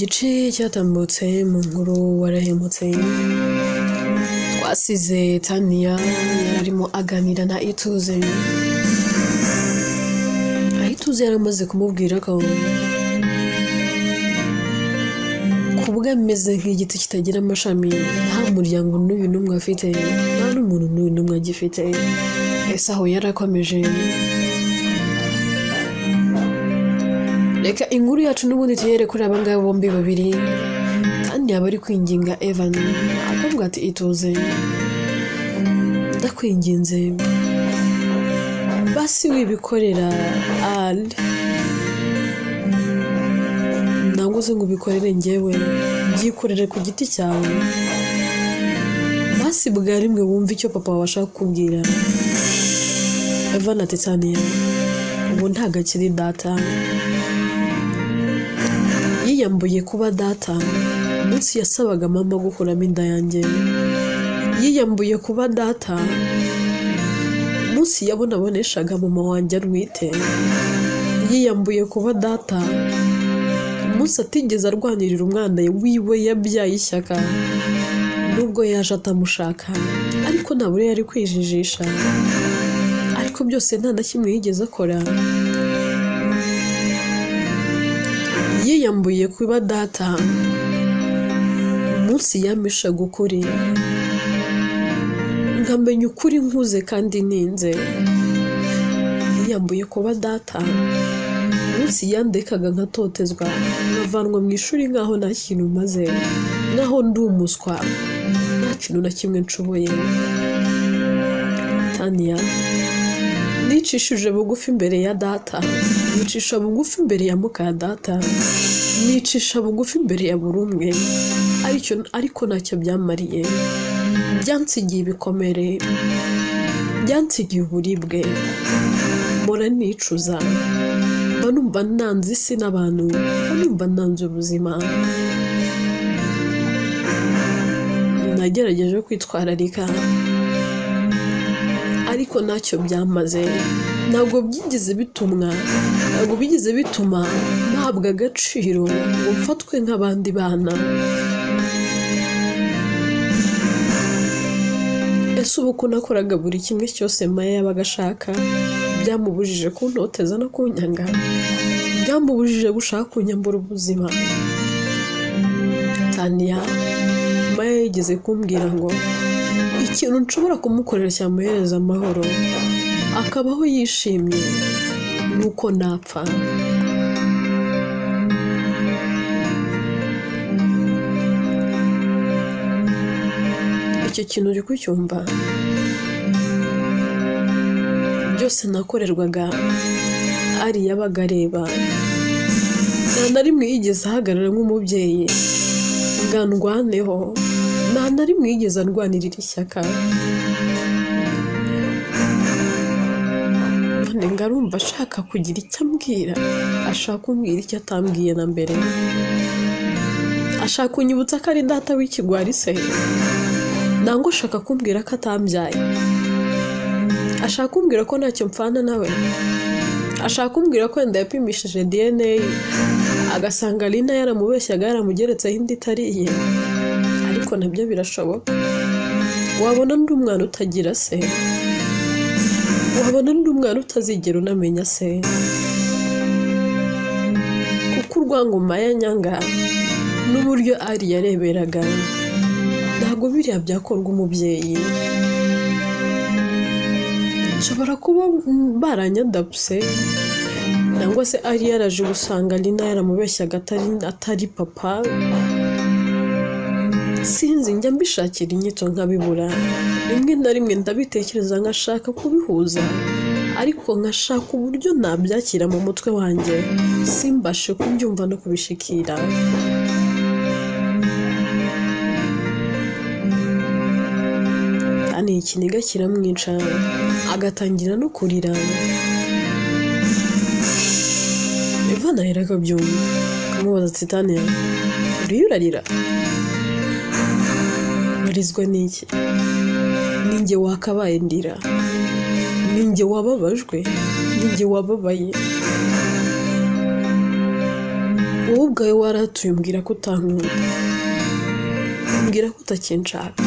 Gice cyatambutse mu nkuru warahemutse, twasize Tania yararimo aganira na Ituze. Aho Ituze yaramaze kumubwira ko kubwe ameze nk'igiti kitagira amashami, nta muryango n'uyu n'umwe afite, nta n'umuntu n'uyu n'umwe agifite. Ese aho yarakomeje? Reka inkuru yacu n'ubundi tuhere kuri aba ngaba bombi babiri. Kandi yaba ari kwinginga Evan akavuga ati Ituze, ndakwinginze basi wibikorera Ali, ntabwo uzi ngo ubikorere njyewe, byikorere ku giti cyawe, basi bwa rimwe wumve icyo papa wawe ashaka kukubwira. Evan ati Tania, ubu ntabwo akiri data, yiyambuye kuba data umunsi yasabaga mama gukuramo inda yanjye, yiyambuye kuba data umunsi yabonaboneshaga mama wanjye antwite, yiyambuye kuba data umunsi atigeze arwanirira umwana wiwe yabyaye ishyaka, nubwo yaje atamushaka, ariko ntabwo yari kwijijisha, ariko byose nta na kimwe yigeze akora. Yiyambuye kuba data umunsi yampishaga ukuri, nkamenya ukuri nkuze kandi ntinze. Yiyambuye kuba data umunsi yandekaga nkatotezwa, nkavanwa mu ishuri nkaho nta kintu maze, nkaho ndi umuswa, nta kintu na kimwe nshoboye. Tania, nicishije bugufi imbere ya data, nicisha bugufi imbere ya muka data, nicisha bugufi imbere ya buri umwe, ariko ntacyo byamariye. Byansigiye ibikomere, byansigiye uburibwe, mpora nicuza, mba numva nanze isi n'abantu, mba numva nanze ubuzima. Nagerageje kwitwararika ariko ntacyo byamaze, ntabwo byigeze bitumwa, ntabwo bigeze bituma mpabwa agaciro ngo mfatwe nk'abandi bana. Ese ubu ko nakoraga buri kimwe cyose Maya yabaga ashaka, byamubujije kuntoteza no kunyanga, byamubujije gushaka kunyambura ubuzima. Tania, Maya yigeze kumbwira ngo ikintu nshobora kumukorera cyamuhereza amahoro akabaho yishimye ni uko napfa. Icyo kintu uri kucyumva? Byose nakorerwaga ari yabaga areba, nta na rimwe yigeze ahagarara nk'umubyeyi ngo andwaneho, nta na rimwe yigeze arwanirira ishyaka. None ngo arumva ashaka kugira icyo ambwira, ashaka kumbwira icyo atambwiye na mbere, ashaka kunyibutsa ko ari data w'ikigwari se, nangwa ashaka kumbwira ko atambyaye, ashaka kumbwira ko ntacyo mpfana nawe, ashaka kumbwira ko wenda yapimishije DNA agasanga Lina yaramubeshyaga yaramugeretseho indi itari iye, ariko nabyo birashoboka. Wabona undi mwana utagira se, wabona undi mwana utazigera unamenya se, kuko urwango Maya nyanga n'uburyo Ari yareberaga ntabwo biriya byakorwa umubyeyi. Nshobora kuba baranyadapse, cyangwa se Ari yaraje gusanga Lina yaramubeshyaga atari papa, sinzi, njya mbishakira inyito nkabibura. Rimwe na rimwe ndabitekereza nkashaka kubihuza, ariko nkashaka uburyo nabyakira mu mutwe wanjye, simbashe kubyumva no kubishikira. Kandi ikiniga kiramwica agatangira no kurira. Evan ahera akabyumva akamubaza ati Tania, uriyo urarira? Urizwa n'iki? Ninjye wakabaye ndira, ninjye wababajwe, ninjye wababaye. Wowe ubwawe waratuye umbwira ko utankunda, umbwira ko utakinshaka.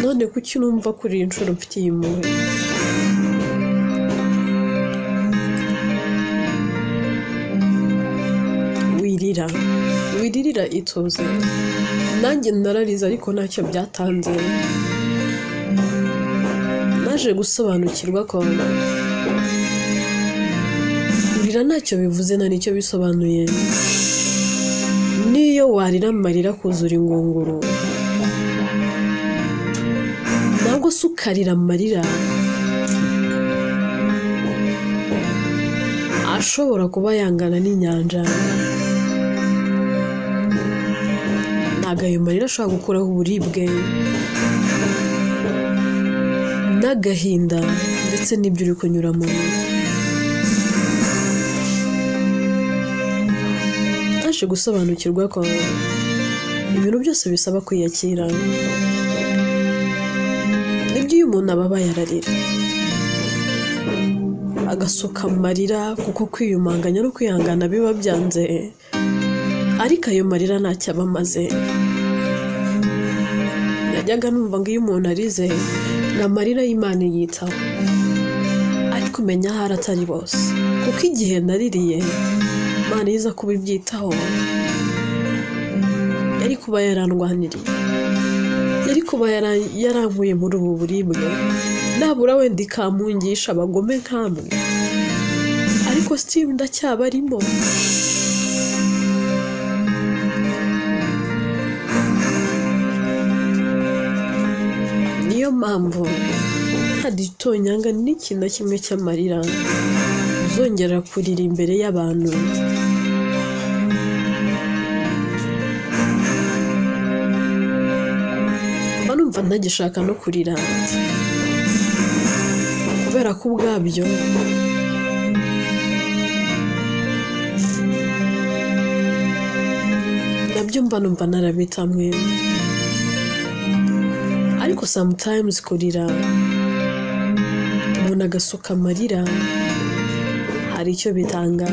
None kuki numva kuri iyi nshuro mfitiye impuhwe? Wirira, wiririra ituze. Nanjye nararize ariko ntacyo byatanze. Naje gusobanukirwa ko kurira ntacyo bivuze nta nicyo bisobanuye. N'iyo warira amarira kuzura ingunguru, ntabwo se ukarira amarira ashobora kuba yangana n'inyanja, ntabwo ayo marira ashobora gukuraho uburibwe n'agahinda ndetse n'ibyo uri kunyuramo. Naje gusobanukirwa ko ibintu byose bisaba kwiyakira. Nibyo, iyo umuntu ababaye ararira, agasuka amarira, kuko kwiyumanganya no kwihangana biba byanze, ariko ayo marira ntacyo aba amaze. Najyaga numva ngo iyo umuntu arize ni amarira y'Imana yitaho, ariko umenya ahari atari bose, kuko igihe naririye Imana iza kuba ibyitaho yari kuba yarandwaniriye, yari kuba yarankuye muri ubu buribwe, nabura wenda ikampungisha abagome nkamwe, ariko still ndacyabarimo. Niyo mpamvu nta gitonyanga n'ikintu na kimwe cy'amarira uzongera kurira imbere y'abantu. Mba numva ntagishaka no kurira, kubera ko ubwabyo nabyo mba numva narabitamwe. Ariko sometimes kurira umuntu agasuka amarira hari icyo bitanga,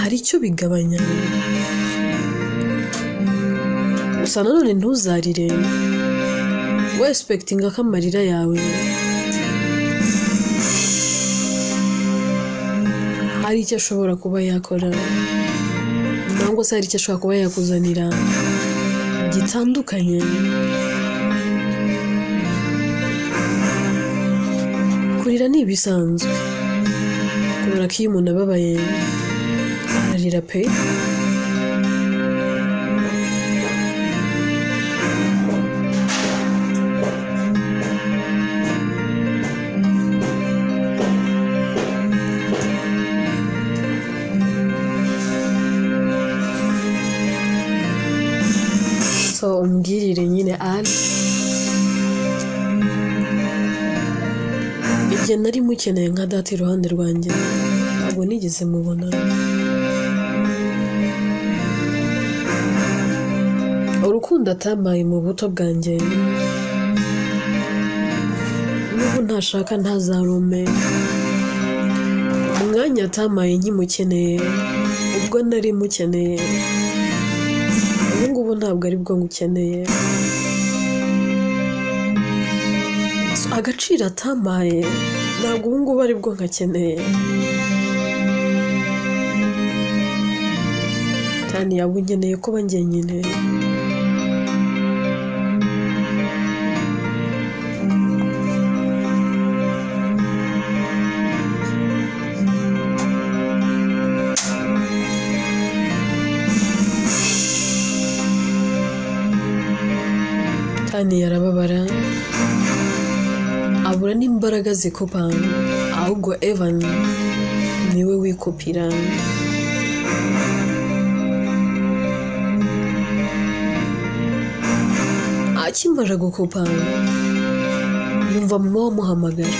hari icyo bigabanya. Gusa nanone ntuzarire wexpectinga ko amarira yawe hari icyo ashobora kuba yakora, cyangwa se hari icyo ashobora kuba yakuzanira gitandukanye. Kurira ni ibisanzwe, kubera ko iyo umuntu ababaye ararira pe. So umbwirire nyine Ali, igihe nari mukeneye nka data iruhande rwanjye ntabwo nigeze mubona. Urukundo atampaye mu buto bwanjye n'ubu ntashaka ntazarume. Umwanya atampaye nkimukeneye ubwo nari mukeneye, ubu ngubu ntabwo aribwo ngukeneye. Agaciro atampaye ntabwo ubu ngubu aribwo nkakeneye. Tani yaba unkeneye kuba njyenyine. Tani yarababara, abura n'imbaraga zikupa, ahubwo Evan niwe wikupira. Akimara gukupa yumva mama we amuhamagara,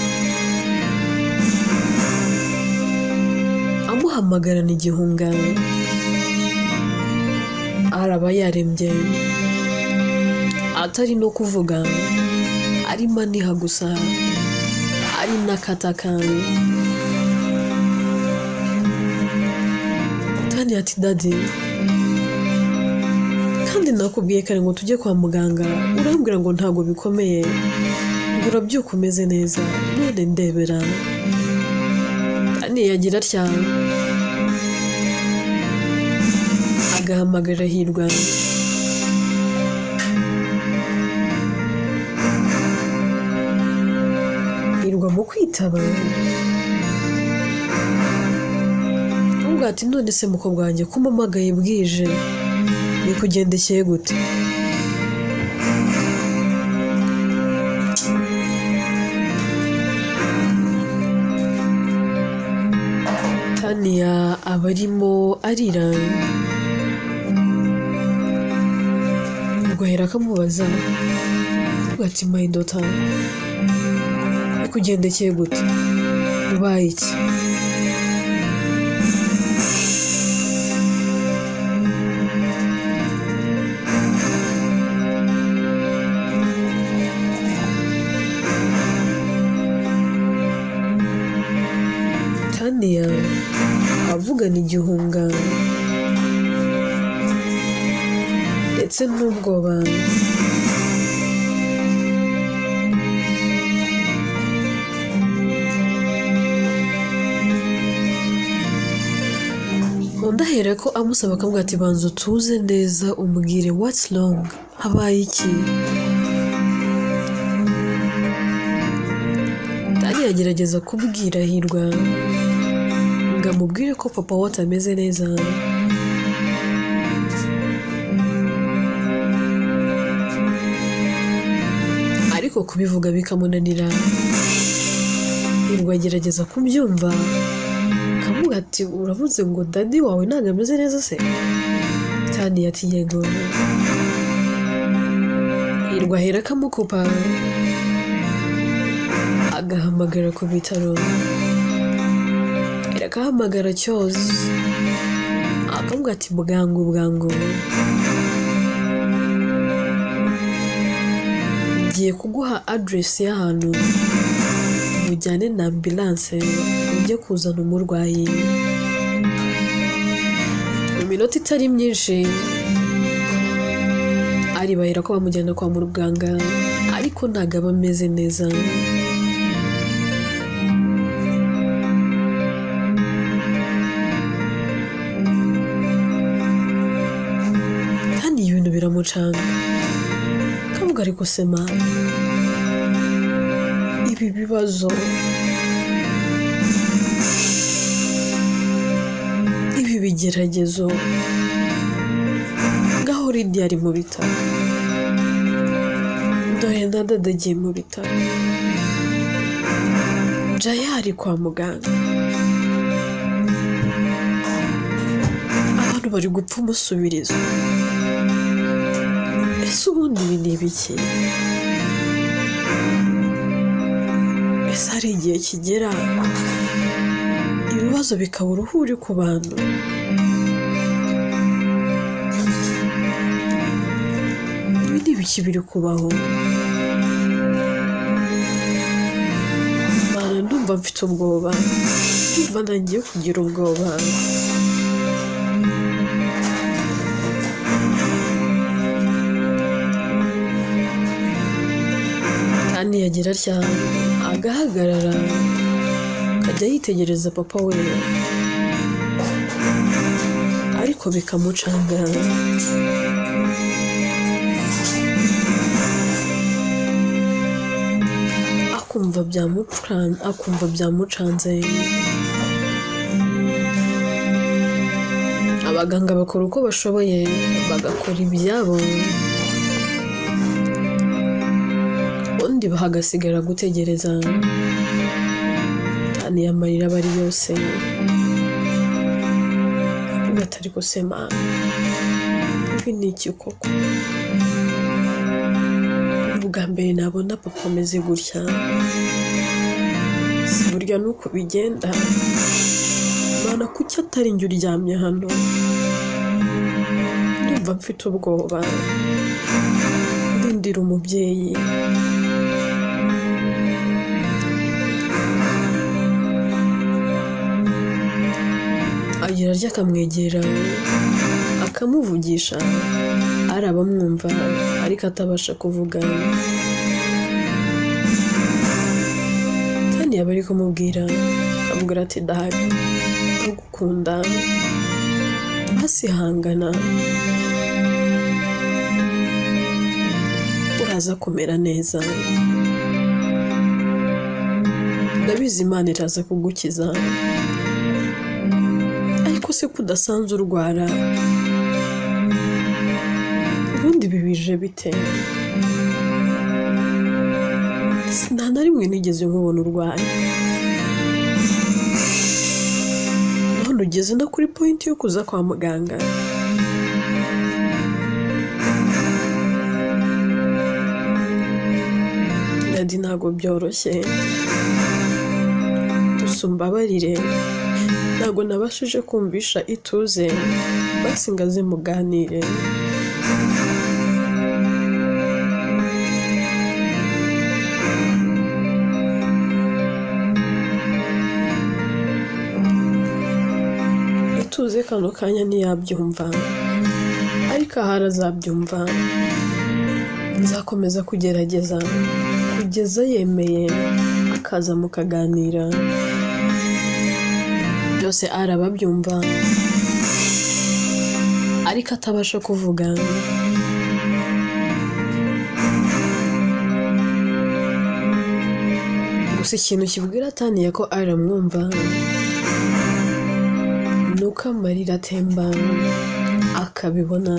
amuhamagarana igihunga. Araba yarembye atari no kuvuga, arimo aniha gusa, ari n'akataka. Tani ati daddy, kandi nakubwiye kare ngo tujye kwa muganga, urambwira ngo ntabwo bikomeye, ngo urabyuka umeze neza, none ndebera. Tani yagira atya agahamagara Hirwa. Hirwa mu kwitaba aramubwira ati none se mukobwa wanjye ko umpamagaye bwije, bikugendekeye gute? Tania aba arimo arira, ubwo ahera akamubaza avuga ati my daughter, bikugendekeye gute? Ubaye iki? Tania avugana igihunga ndetse n'ubwoba. Undi ahera ko amusaba akamubwira ati banza utuze neza umbwire what's wrong, habaye iki? Tania agerageza kubwira Hirwa ngo amubwire ko papa we atameze neza. Ariko kubivuga bikamunanira. Hirwa agerageza kubyumva akavuga ati uravuze ngo daddy wawe ntabwo ameze neza se? Tania ati yego. Hirwa ahera akamukupa agahamagara ku bitaro, akahamagara Cyozi akavuga ati bwangu bwangu ngiye kuguha aderesi y'ahantu mujyane na ambulance ujye kuzana umurwayi. Mu minota itari myinshi aribahera ko bamujyana kwa muganga, ariko ntabwo aba ameze neza. Kandi ibintu biramucanga kavuga ariko sema ibi bibazo, ibi bigeragezo, ngaho Lidia ari mu bitaro, dore na Dada agiye mu bitaro, Jaya ari kwa muganga, abantu bari gupfa umusubirizo. Ese ubundi ibi ni ibiki? Ese hari igihe kigera ibibazo bikaba uruhuri ku bantu? Ibi ni ibiki biri kubaho? Mana, ndumva mfite ubwoba, ndumva ntangiye kugira ubwoba. Tania yagira atya agahagarara akajya yitegereza papa we, ariko bikamucanga. Akumva byamucanze. Abaganga bakora uko bashoboye bagakora ibyabo, undi bahagasigara gutegereza. Tania amarira aba ari yose, atari gusema ibi ni iki koko? Ubwa mbere nabona papa ameze gutya, si burya nuko bigenda. Mana, kuki atari njye uryamye hano? Ndumva mfite ubwoba, ndindira umubyeyi. Agira atya akamwegera akamuvugisha, ari abamwumva ariko atabasha kuvuga. Tania aba ari kumubwira, akamubwira ati ndahari, ndagukunda, basi hangana, uraza kumera neza, ndabizi Imana iraza kugukiza, ariko se ko udasanzwe urwara, ubundi ibi bije bite? Nta na rimwe nigeze nkubona urwaye, none ugeze no kuri point yo kuza kwa muganga. Daddy ntabwo byoroshye, gusa umbabarire, ntabwo nabashije kumvisha Ituze, basi ngo aze muganire. Ituze kano kanya ntiyabyumva, ariko ahari azabyumva. Nzakomeza kugerageza kugeza yemeye akaza mukaganira. Byose arababyumva ariko atabasha kuvuga. Gusa ikintu kibwira Tania ko aramwumva ni uko amarira atemba akabibona.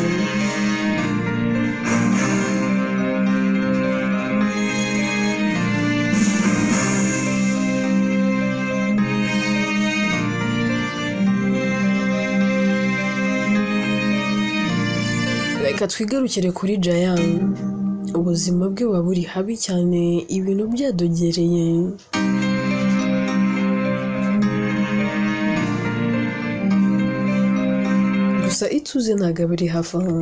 Reka twigarukire kuri Jaya. Ubuzima bwe buba buri habi cyane, ibintu byadogereye. Gusa Ituze ntabwo aba ari hafi aho.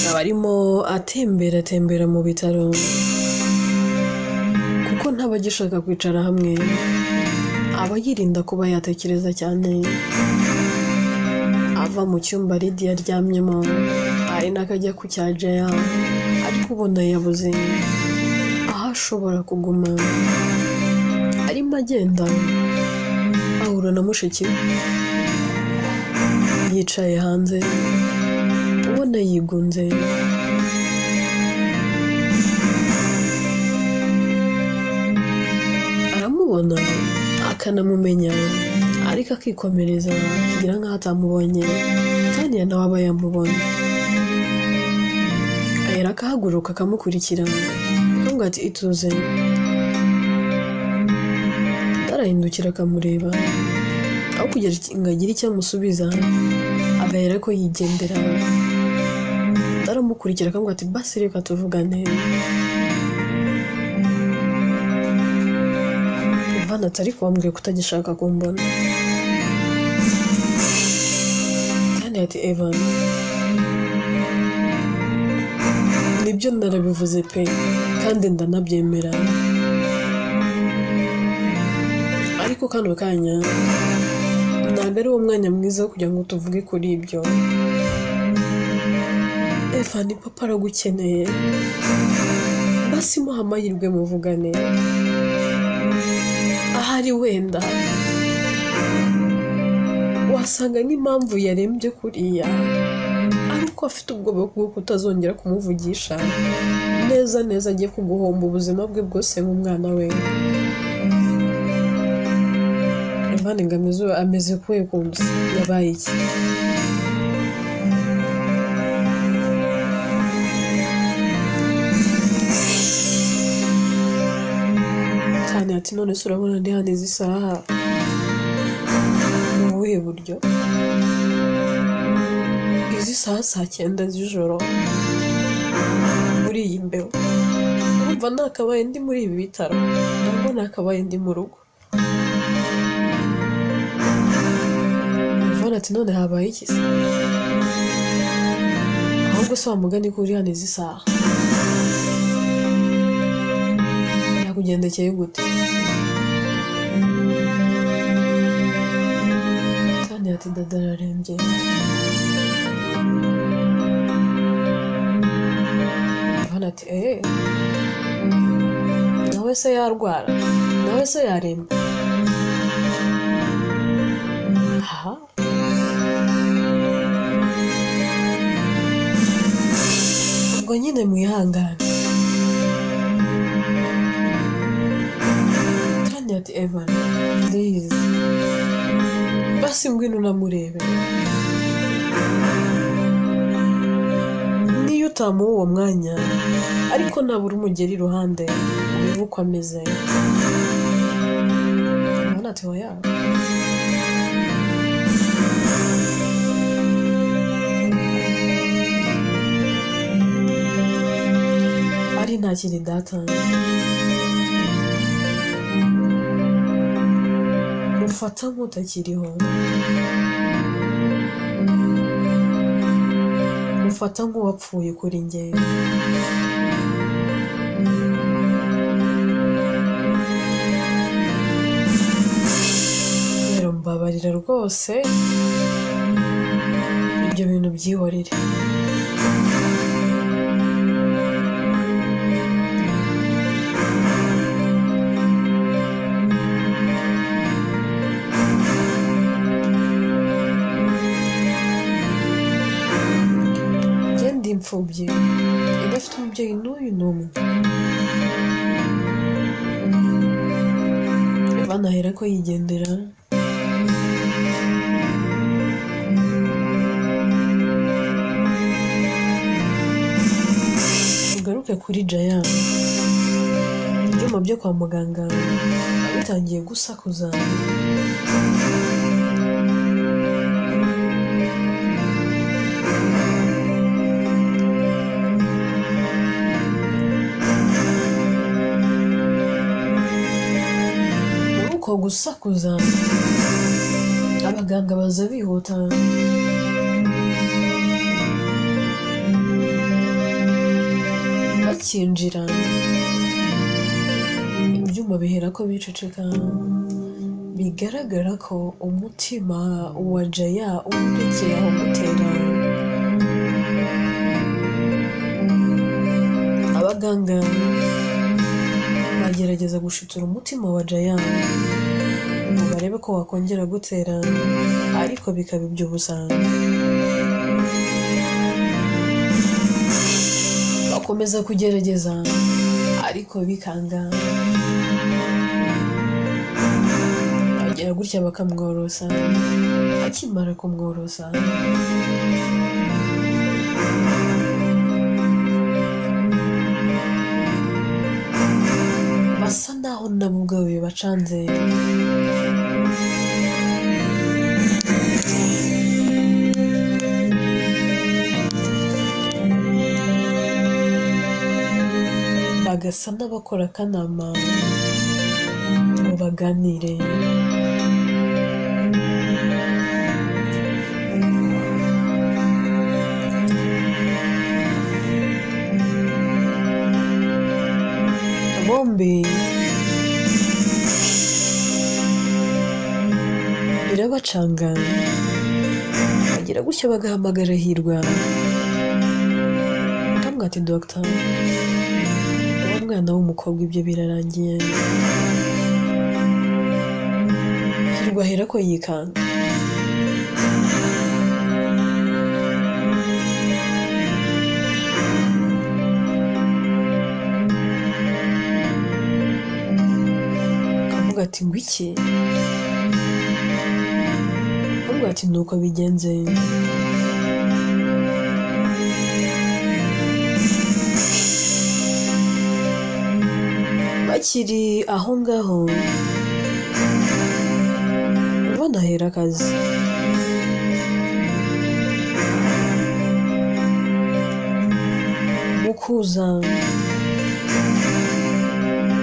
Aba arimo atembera atembera mu bitaro, kuko ntaba agishaka kwicara hamwe, aba yirinda kuba yatekereza cyane. Ava mu cyumba Lydia aryamyemo, ari nako ajya ku cya Jaya, ariko ubona yabuze aho ashobora kuguma. Arimo agenda ahura na mushiki we yicaye hanze, ubona yigunze. Aramubona akanamumenya, ariko akikomereza kugira nkaho atamubonye. Tania nawe aba yamubonye, ahera akahaguruka akamukurikira, akamubwira ati Ituze. Arahindukira akamureba, aho kugira ngo agire icyo amusubiza agahera ko yigendera. Aramukurikira akamubwira ati basi reka tuvugane. Ivan ati ariko wambwiye ko utagishaka kumbona. Tania ati Evan, nibyo narabivuze pe, kandi ndanabyemera, ariko kano kanya ntabwo ari wo mwanya mwiza wo kugira ngo tuvuge kuri ibyo. Evan, papa aragukeneye, basi muha amahirwe muvugane, ahari wenda wasanga n'impamvu yarembye kuriya ari uko afite ubwoba bw'uko utazongera kumuvugisha neza neza, agiye kuguhomba ubuzima bwe bwose nk'umwana we. Evan ngo ameze kuwe kuntu yabaye iki? Tania ati none se urabona ndi hano izi saha mu buhe buryo? Izi saha saa 9 z'ijoro muri iyi mbeho, urumva nakabaye ndi muri ibi bitaro, ntabwo nakabaye ndi mu rugo. Ivan ati none habaye iki se? Ahubwo se wa mugani ko uri hano izi saha? Byakugendekeye gute? Tania ati dada ararembye. Evan ati eee, nawe se yarwara? Nawe se yaremba? Aha, ubwo nyine mwihangane. Tania ati Evan please, basi ngwino unamurebe, niyo utamuha uwo mwanya ariko nabura umugera iruhande urebe uko ameze. Evan ati oya, ari ntakiri data, mufata nk'utakiriho, mufata nk'uwapfuye kuri njye. Rero mbabarira rwose, ibyo bintu byihorere. Njye ndi imfubyi idafite umubyeyi n'uyu n'umwe. Evan ahera ko yigendera. Tugaruke kuri Jaya. Ibyuma byo kwa muganga bitangiye gusakuza. Muri uko gusakuza abaganga baza bihuta. Bakinjira ibyuma bihera ko biceceka, bigaragara ko umutima wa Jaya urekeye aho gutera. Abaganga bagerageza gushitura umutima wa Jaya ngo barebe ko wakongera gutera, ariko bikaba iby'ubusa. Bakomeza kugerageza ariko bikanga. Bagera gutya bakamworosa, akimara kumworosa basa naho nabo ubwabo bibacanze. Bagasa n'abakora akanama ngo baganire. Bombi birabacanga, bagira gutya bagahamagara Hirwa, akamubwira ati dogita, uwo mwana w'umukobwa ibyo birarangiye. Hirwa ahera ko yikanga. Akavuga ati ngo iki? Akavuga ati nuko bigenze. Bakiri aho ngaho banahera akazi. Mukuza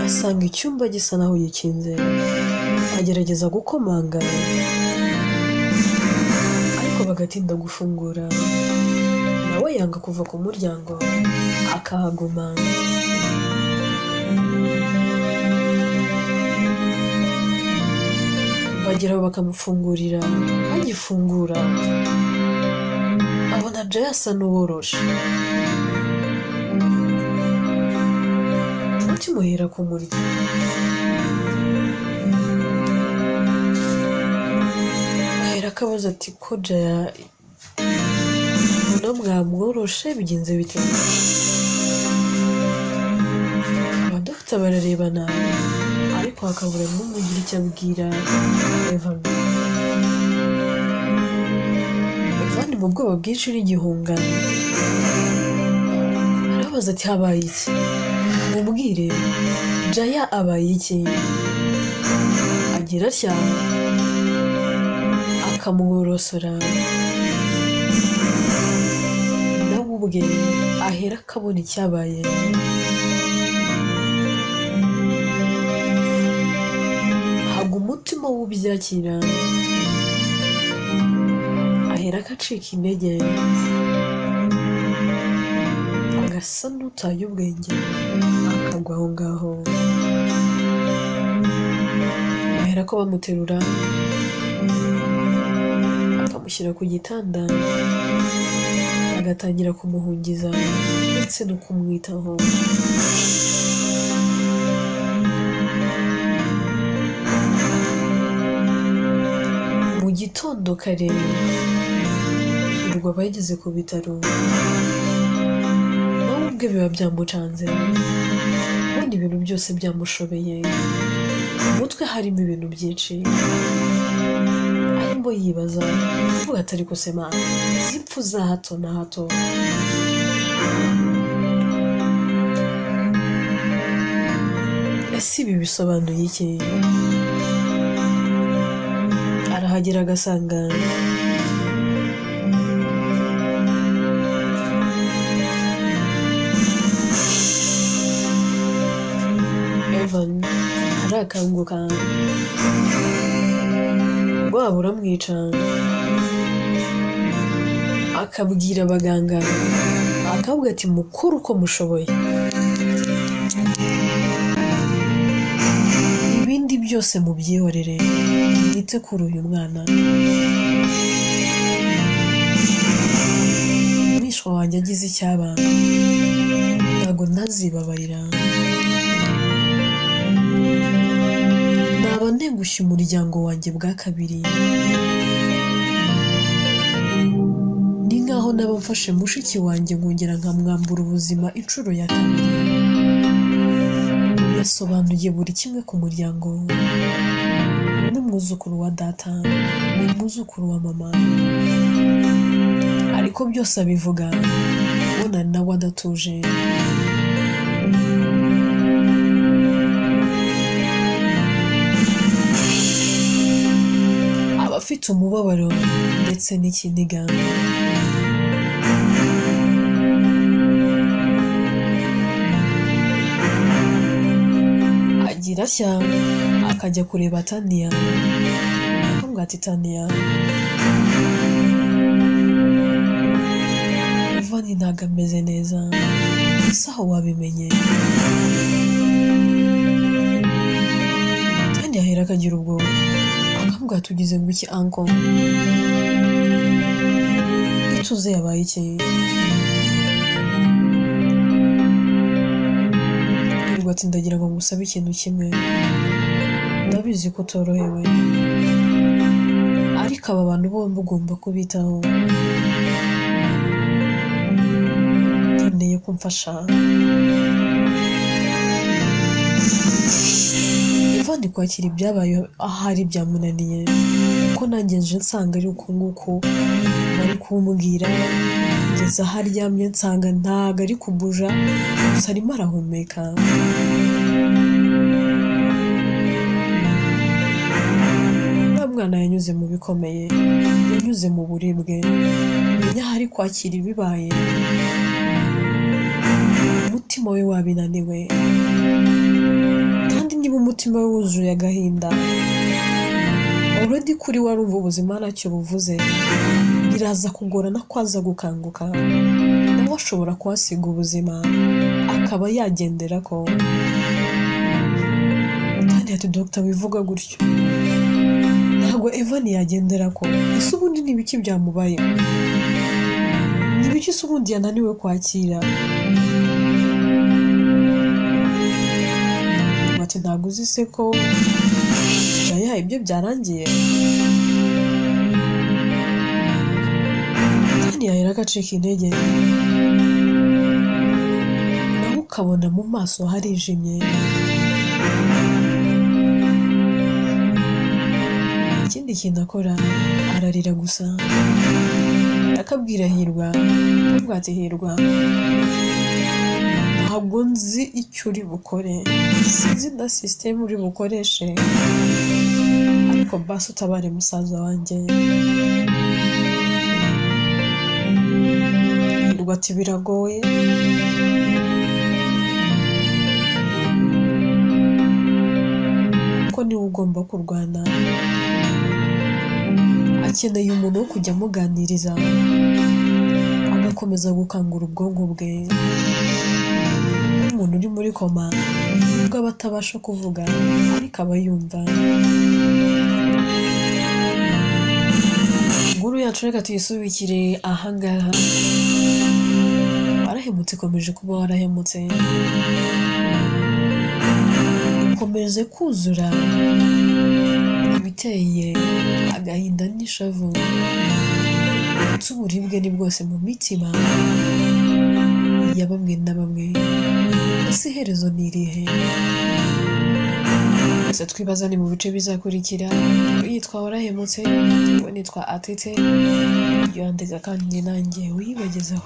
asanga icyumba gisa naho gikinze, agerageza gukomanga ariko bagatinda gufungura, nawe yanga kuva ku muryango akahaguma. Bageraho bakamufungurira, bagifungura abona Jaya asa n'uworoshe, umutima uhera kumurya. Ahera akabaza ati ko Jaya mbona mwamworoshe bigenze bite? Abadogita bararebana ariko hakabura n'umwe ugira icyo abwira Evan. Evan mu bwoba bwinshi n'igihunga arabaza ati habaye iki? Mubwire Jaya abaye iki? Agira atya akamworosora, nawe ubwe ahera akabona icyabaye. Haga umutima w'ubyakira, ahera akacika intege, agasa n'utaye ubwenge, akagwa aho ngaho. Bahera ko bamuterura bakamushyira ku gitanda, bagatangira kumuhungiza ndetse no kumwitaho. Mu gitondo kare Hirwa aba yageze ku bitaro, nawe ubwe biba byamucanze, ubundi ibintu byose byamushobeye, mu mutwe harimo ibintu byinshi, arimo yibaza avuga ati ariko se Mana, izi mpfu za hato na hato ese ibi bisobanuye iki? Arahagera agasanga Evan arakanguka, ubwoba buramwica, akabwira abaganga akavuga ati mukore uko mushoboye, ibindi byose mubyihorere, mwite kuri uyu mwana. Umwishywa wanjye agize icyaba ntabwo ntazibabarira, naba ntengushye umuryango wanjye bwa kabiri, ni nkaho naba mfashe mushiki wanjye nkongera nkamwambura ubuzima inshuro ya kabiri. Yasobanuye buri kimwe ku muryango, n'umwuzukuru wa data, n'umwuzukuru wa mama, ariko byose abivuga ubona nawe adatuje. Aba afite umubabaro ndetse n'ikiniga. Agira atya akajya kureba Tania, akamubwira ati Tania, Evan ntabwo ameze neza, ese aho wabimenye? Tania ahera akagira ubwoba, akamubwira ati ugize ngo iki uncle? Ituze yabaye iki? Hirwa ati ndagira ngo ngusabe ikintu kimwe, ndabizi ko utorohewe, ariko aba bantu bombi ugomba kubitaho, nkeneye ko umfasha. Evan kwakira ibyabaye ahari byamunaniye, kuko nanjye nje nsanga ari uku nguku bari kumbwira, kugeza aho aryamye nsanga ntago ari kubuja, gusa arimo arahumeka. Uriya mwana yanyuze mu bikomeye, yanyuze mu buribwe, menya aho ari kwakira ibibaye, umutima we wabinaniwe, kandi niba umutima we wuzuye agahinda, already kuri we arumva ubuzima ntacyo buvuze, biraza kugorana ko aza gukanguka, nawe ashobora kuhasiga ubuzima akaba yagendera ko. Kandi ati dogita wivuga gutyo, Ntabwo Evan yagendera ko. Ese ubundi ni ibiki byamubayeho? Ni ibiki se ubundi yananiwe kwakira? Ati ntabwo uzi se ko Jaya ibyo byarangiye? Tania yahera agacika intege, nawe ukabona mu maso harijimye. Ikindi kintu akora ararira gusa, akabwira Hirwa, akavuga ati Hirwa ntabwo nzi icyo uri bukore, sinzi na sisitemu uri bukoreshe, ariko basi utabare musaza wanjye. Hirwa ati biragoye, kuko niwe ugomba kurwana. Akeneye umuntu wo kujya amuganiriza, agakomeza gukangura ubwonko bwe. Umuntu uri muri koma nubwo aba atabasha kuvuga ariko aba yumva. Inkuru yacu reka tuyisubikire ahangaha. Warahemutse ikomeje kuba warahemutse, ikomeje kuzura ibiteye agahinda n'ishavu ndetse uburibwe ni bwose mu mitima ya bamwe na bamwe. Ese iherezo ni irihe? Gusa twibaza ni mu bice bizakurikira. Yitwa Warahemutse, we nitwa Atete, yandika kandi nanjye uyibagezaho.